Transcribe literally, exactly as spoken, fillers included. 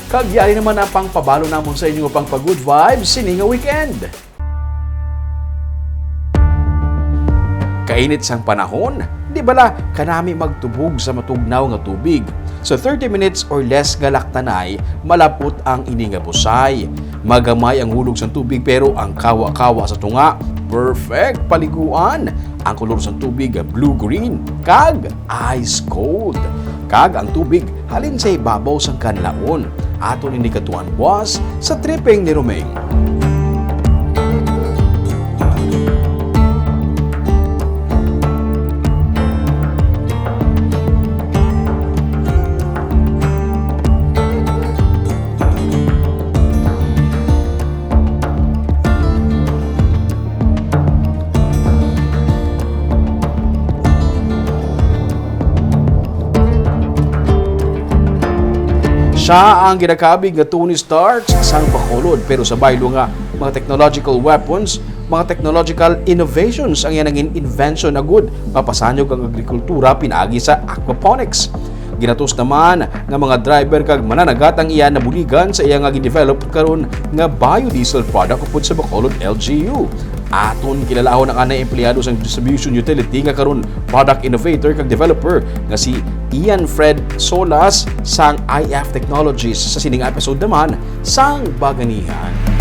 Kag yari naman ang pangpabalo namon sa inyo nga pangpa-good vibes sini nga weekend. Kainit sang panahon, di bala kanami magtubog sa matugnaw nga tubig? Sa thirty minutes or less nga laktanay, malapot ang ini nga busay. Magamay ang hulog sang tubig, pero ang kawa-kawa sa tunga, perfect paliguan. Ang kolor sang tubig, blue-green, kag ice cold. Kag ang tubig halin sa ibabaw sang kanlaon. Aton ini katuan buas sa tripping ni Roming. Siya ang ginakabig nga Tony Stark sang Bacolod, pero sa baylo nga mga technological weapons, mga technological innovations ang iya nangin invention agud mapasanyog ang agrikultura pinaagi sa aquaponics. Ginatos naman nga mga driver kag mananagat ang iya nabuligan sa iya nga gidevelop karon nga biodiesel product upod sa Bacolod L G U. Aton kilalahon ang anay empleyado sang distribution utility nga karon product innovator kag developer nga si Ian Fred Solas sang I F Technologies sa sining episode naman sang Baganihan.